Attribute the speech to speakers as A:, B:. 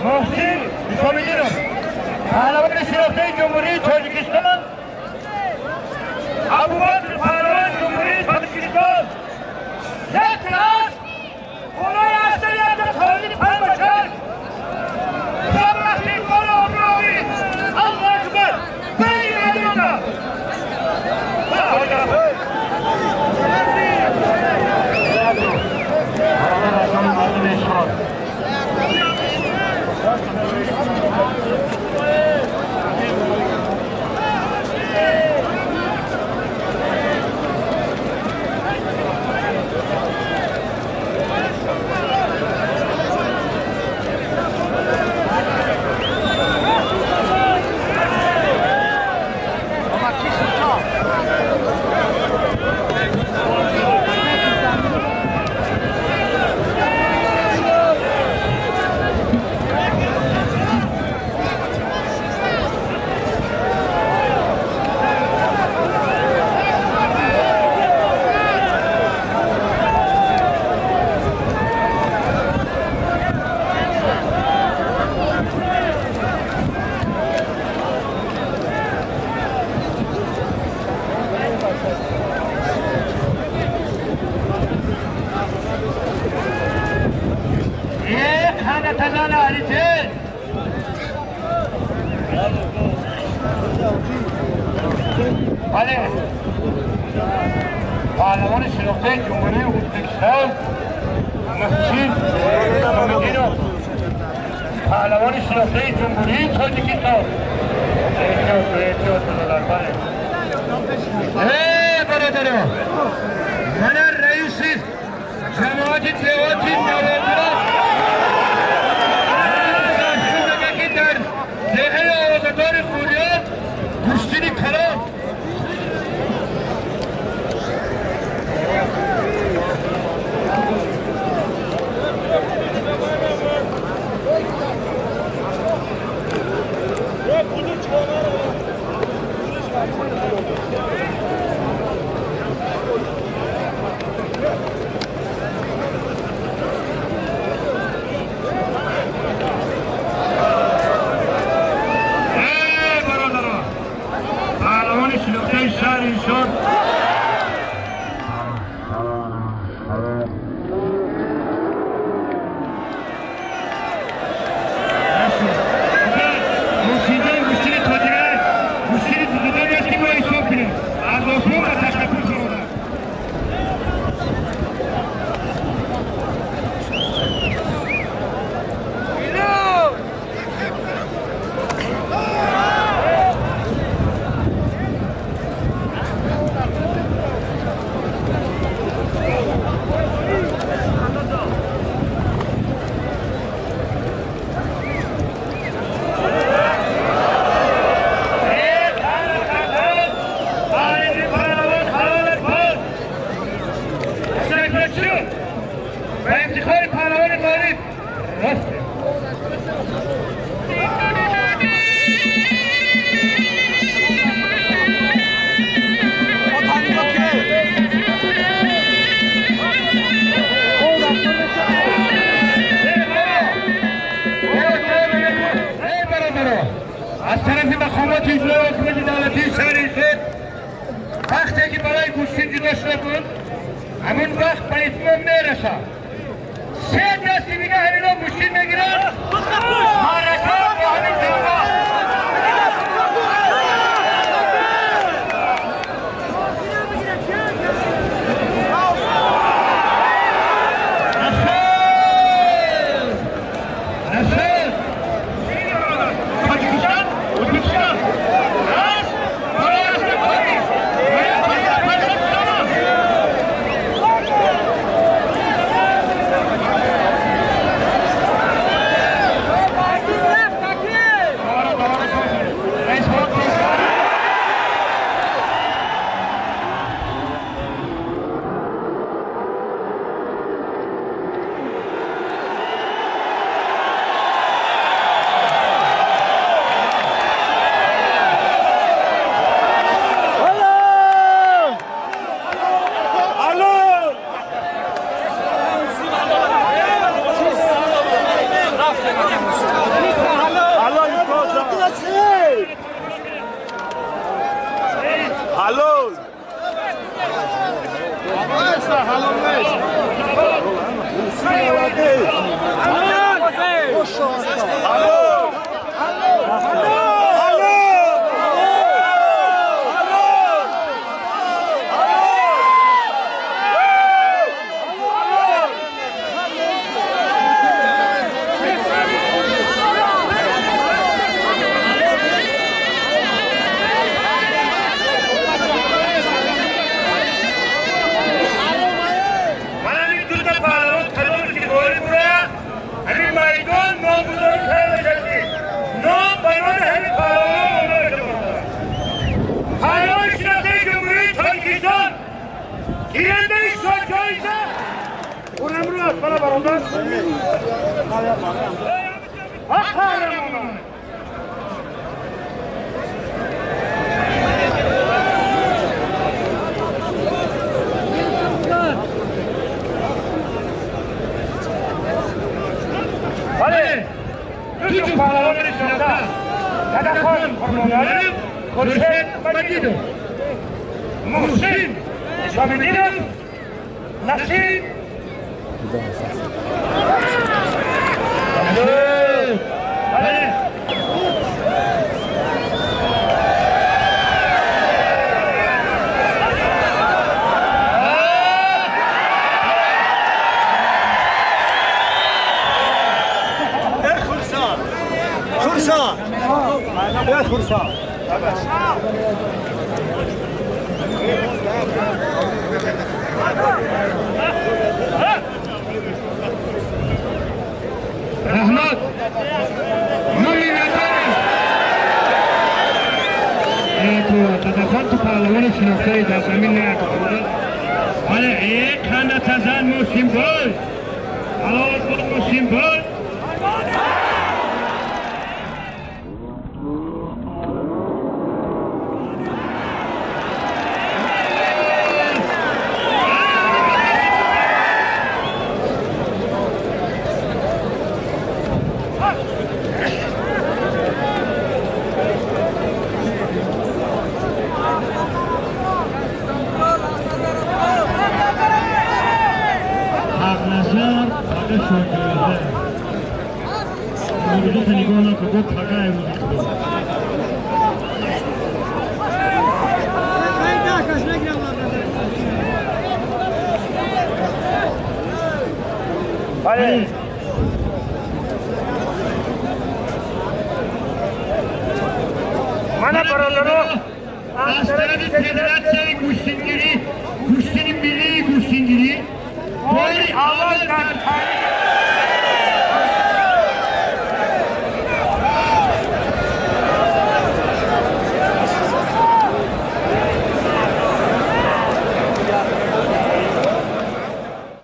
A: Муҳсин Исомиддинов, паҳлавони шинохтаи Ҷумҳурии Тоҷикистон, Абубакр, паҳлавони Ҷумҳурии Тоҷикистон. Як аст, болои астар якта толиби панбашар. Аллоҳу акбар! بله، پهلوان شناخته جمهوری ازبکستان محسن اسلامی‌دینов، پهلوان شناخته جمهوری تاجیکستان. احتیاط بله. ای برادران، من رئیس جماعت دهاتی نوابرا که در دهه آزادار خوریان گوشتین کلام از طرف مقامات اجرایی حکومت دولتی شهر خود وقتی که برای گوشتی جدا شده بود همون وقت به اتمام میرسد. سه دستی دیگه همینا گوشتی میگیرن حرکت با همین جنبه. Мана бародар. Қаҳрамонон. Бале, ду паҳлавони шинохта Дадахон Қурбоналиев, Хуршед Маҷидов, Муҳсин Низомиддинов, Насиб. Бале.
B: يا خرسان.
A: رحمت نوری نظر تو تدخل تو پهلوان شناخته در زمین نه. بله، یک خنده تزن محسن بای. علاوه محسن بای. Бале. Мана бародаро, аз тарафи Федератсияи гӯштингирӣ, гӯштини миллии гӯштингирӣ бори аввал дар таърихи